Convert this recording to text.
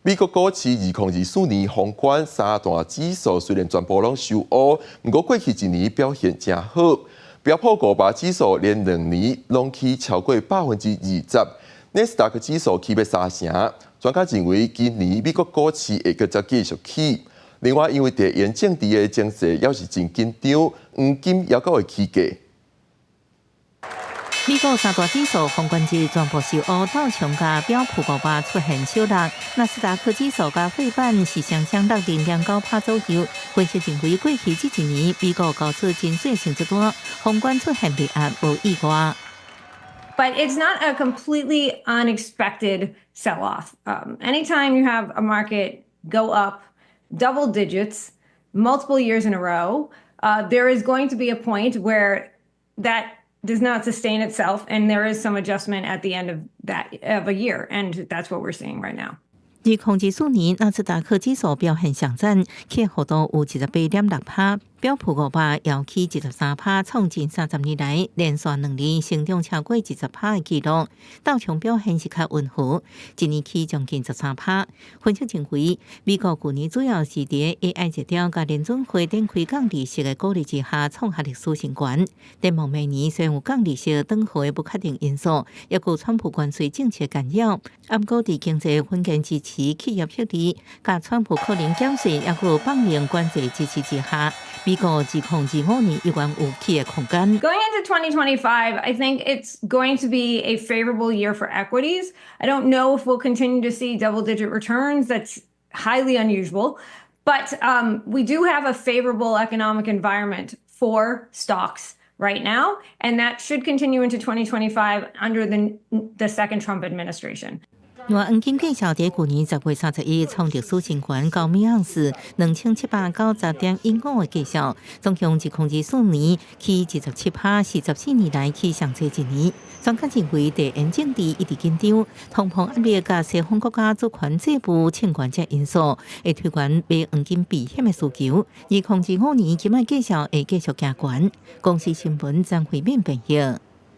美國股市2024年封關三大指數雖然全部攏收烏，毋過過去一年表現誠好。標普五百指數連2年攏起超過20%，納斯達克指數起欲三成。專家認為今年美國股市會閣再繼續起。另外，因為地緣政治的情勢猶是真緊張，黃金猶閣會起價。美國三大指數封關日全部收烏，道瓊佮標普五百出現小落，納斯達克指數佮費半是雙雙落0.9趴左右。分析認為，過去這一年美國交出真媠成績單，封關出現賣壓無意外。 But it's not a completely unexpected sell-off. Anytime you have a market go up double digits multiple years in a row, there is going to be a point where that does not sustain itself, and there is some adjustment at the end of that of a year, and that's what we're seeing right now. 2024年納斯達克指數表現上讚，起幅度有28.6趴，標普五百搖起23趴，創近30年來連續2年成長超過20趴的紀錄。道瓊表現是較溫和，一年起將近13趴。分析認為，美國舊年主要是佇 AI 熱潮佮聯準會展開降利息的鼓勵之下，創下歷史新高。展望明年雖然有降利息等號的不確定因素，抑閣川普關稅政策干擾，毋過佇經濟穩健支持企業獲利，佮川普可能減稅，抑閣放寬關稅支持之下，美國2025年依然有起的空間。 Going into 2025, I think it's going to be a favorable year for equities. I don't know if we'll continue to see double-digit returns. That's highly unusual. But we do have a favorable economic environment for stocks right now, and that should continue into 2025 under the second Trump administration. 另外，黃金價格佇舊年10月31日創歷史新高，到每盎司2790.15的價數，總共2024年起27趴，是14年來起上濟一年。專家認為，地緣政治一直緊張，通膨壓力佮西方國家主權債務清關這因素，會推懸買黃金避險的需求。2025年金的價數會繼續加懸。公視新聞張惠敏編譯。